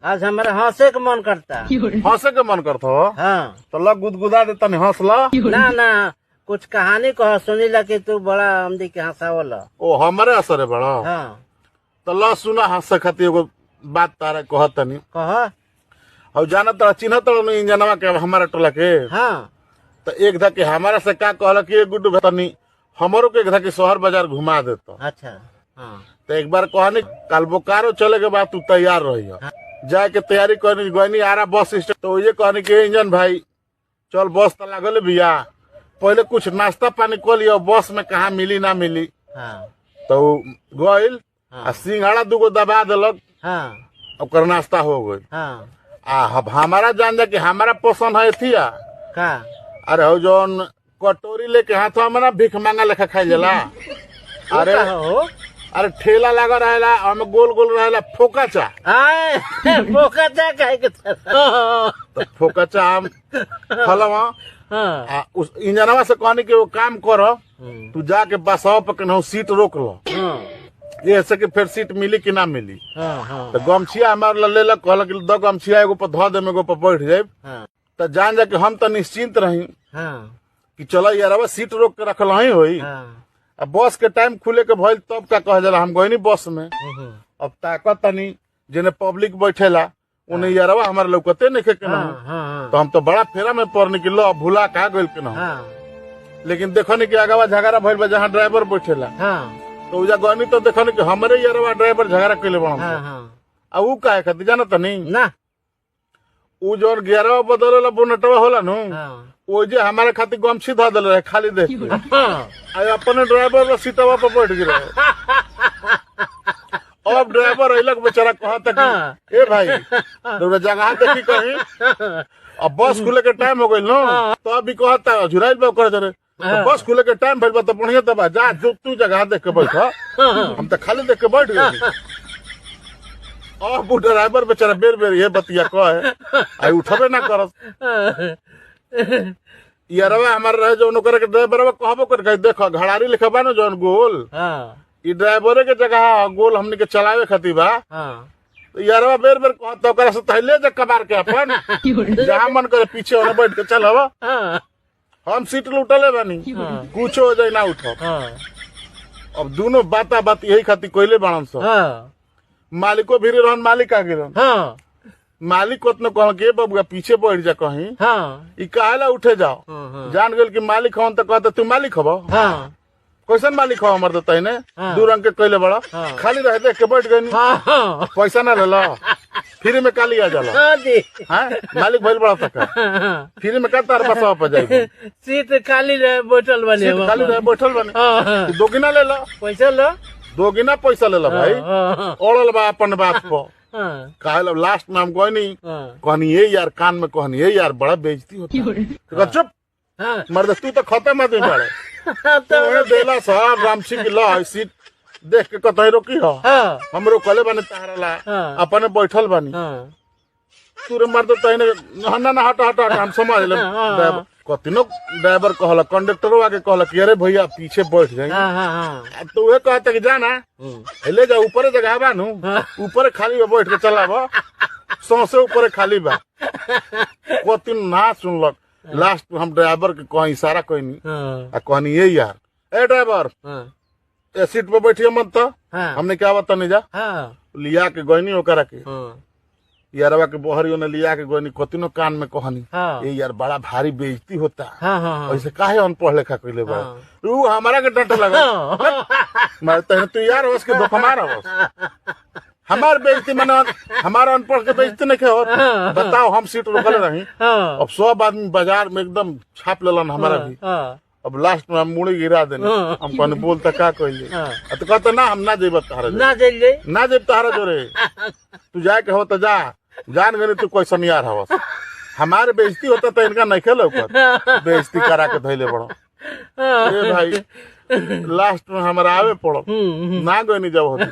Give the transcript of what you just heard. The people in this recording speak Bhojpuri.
आज हमारा हंसे के मन करता। हंसे के मन करता हो? हाँ। तो लग गुदगुदा दे तनी हंस ल। ना ना, कुछ कहानी कह सुनी ला कि तू बड़ा हमदी के हंसावल। ओ हमरे असर है बड़ा। हाँ। तो ल सुना, हंसे खातिर एगो बात तारा कहत तनी। कह। और जाना तोरा चिन्ह तोरा इंजनवा के हमारा टोला के। हाँ। तो एक धक्के हमारा से का कहला कि एक गुड्डू तनी हमरो के एक धक्के शहर बाजार घुमा देता। अच्छा। हाँ। तो एक बार कहनी कल बोकारो चले के बाद तू तैयार रही। हाँ। जाए के तैयारी करनी गईनी आरा बस स्टैंड। तो ये कहनी कि इंजन भाई चल बस तो लागल भैया, पहले कुछ नाश्ता पानी कर लियो, बस में कहाँ मिली ना मिली। हाँ। तो गइल। हाँ। आ सिंघाड़ा दूगो दबा देलक। हाँ। ओकर नाश्ता हो गइल। हाँ। आ हमारा जान जा कि हमारा पसंद है थिया का? अरे हो जौन कटोरी लेके हाथवा में ना भीख मांगा लेखा खाई जाला। अरे का हो? अरे ठेला लगा रहेला हमें गोल गोल रहेला फोकाचा। आए फोकाचा काहे के? तो फोकाचा हम खलवा। हाँ। आ उस इंजनवा से कहनी कि वो काम करो, तू जाके बसवा पर केनहू सीट रोक लो। हाँ। ये ऐसे कि फिर सीट मिली कि ना मिली। हाँ। हाँ। तो गमछिया हमार ला लेलक, कहलक कि दो गमछिया एगो पर धो देम एगो पर बैठ जाए। हाँ। तो जान जा कि हम तो निश्चिंत रही हाँ। कि चलो यार सीट रोक के रखल ही होई। हाँ। अब बस के टाइम खुले के भइल तब का कह जाला हम गइनी बस में। अब ताकत तनी जेने पब्लिक बैठेला उन्हें यारवा हमारे लौकते नहीं के ना। हाँ। हाँ। तो हम तो बड़ा फेरा में पड़नी कि लो भूला का गइल के ना। हाँ। लेकिन देखनी कि आगवा झगड़ा भइल बा जहां ड्राइवर बैठेला। हाँ। तो उजा गइनी तो देखनी कि हमरे यारवा ड्राइवर झगड़ा कइले बा। हाँ। हाँ। आ उ काहे खातिर जानत नहीं ना। उ जोन गियरवा बदलेला बोनटवा होला नु। हाँ। ओ जे हमारे खातिर गमछी ध देले रहे खाली देख के। हाँ। आ अपने ड्राइवर सीटवा पर बैठ गेल। अब ड्राइवर अइलक बेचारा कहता कि ए भाई तोरा जगह देखी कहीं। अब बस खुले के टाइम हो गइल न, तो अभी कहता झुराइल बा ओकरा जरे। तो बस खुले के टाइम भइल बा तो बढ़िया तबा जा जो तू जगह देख के बैठ, हम तो खाली देख के बैठ गए। अब ड्राइवर बेचारा बेर बेर ये बतिया कहे आई उठबे ना करस। यारवा हमार रहे जौन ओकरा के ड्राइवरवा कहबो कर के देखो घड़ारी लिखा बा न जौन गोल। हाँ। ई ड्राइवरे के जगह गोल हमनी के चलावे खातिर बा। हाँ। तो यारवा बेर बेर कहता ओकरा से तहले जा कबार के अपन जहां मन करे पीछे होने बैठ के चलवा। हाँ। हम सीट लुटले बानी, कुछ हो जाए ना उठो। हाँ। अब दोनों बाता बात यही खातिर कोइले बाणन सब। हाँ। मालिको भी रहन मालिक आगे रहन। हाँ। मालिक कतनो कहल के बबुआ पीछे बैठ जा कहीं। हाँ। ई काहेला उठे जाओ। हाँ। जान गेल कि मालिक हवन तो कहता तू मालिक हबो। हाँ। कैसन मालिक हो हमर तो तहने। हाँ। दू रंग के कइले बड़ा। हाँ। खाली रहे देख के बैठ गइनी। हाँ। पैसा ना लेला फ्री में काली आ जाला। हाँ जी। हां मालिक भइल बड़ा तक फ्री में का तार बसवा पर जाई। सीट खाली रहे बैठल बने। सीट खाली रहे बैठल बने। हाँ। तू दोगिना ले ला, पैसा लो, दोगिना पैसा ले ला भाई। हाँ। ओड़ल बा अपन बात पर। हाँ। काहे लास्ट में हम गइनी। हाँ। कहनी ए यार कान में कहनी ए यार बड़ा बेइज्जती होता। तो चुप। हाँ। मर्द तू तो खत्म आदमी बाड़े। तो तो देला साहब रामसी की ला सीट देख के कतई रोकी हो। हाँ। हमरो कले बने तारा ला। हाँ। अपने बैठल बानी। हाँ। तू रे मर्द तहने ना ना हट हट हट हम समझ ले। हाँ। कतिनो ड्राइवर कहला कंडक्टरो आके कहला कि अरे भैया पीछे बैठ जाई। हाँ। हाँ। हाँ। तो उहे कहता कि जाना ले जा ऊपर जगह बा नु, ऊपर खाली बा बैठ के चलाब, सौंसे ऊपर खाली बा। कतिन ना सुनलक। लास्ट हम ड्राइवर के कहीं इशारा कइनी। हाँ। आ कहनी ए यार ए ड्राइवर। हाँ। ए सीट पर बैठिए मत तो। हाँ। हमने क्या बता नहीं जा। हाँ। लिया के गइनी ओकरा के। हाँ। यारवा के बहरी ने लिया के गइनी कतिनो कान में कहनी। हाँ। ए यार बड़ा भारी बेइज्जती होता। हाँ। हाँ। ऐसे काहे अनपढ़ लेखा कइले बा। हाँ। ऊ हमारा के डंट लगा। मार तहने तू यार होस के धोखा मार होस। हमार बेइज्जती माने हमारा अनपढ़ के बेइज्जती नहीं के होत। बताओ हम सीट रोकले रही। हाँ। अब सब आदमी बाजार में एकदम छाप लेलन हमारा भी। हाँ। अब लास्ट में हम मुड़ी गिरा देने। हम कहने बोल त का कइले। हाँ। तो कहता ना हम ना जेब तहरा ना जाइले, ना जेब तहरा जोरे, तू जाए के हो तो जा, जान गने तू कैसन यार हवस। हमारे बेइज्जती होता तो इनका नहीं खेलो बेइज्जती करा के धइले बड़ो। ए भाई लास्ट में हमारा आवे पड़ो ना गइनी जब होती।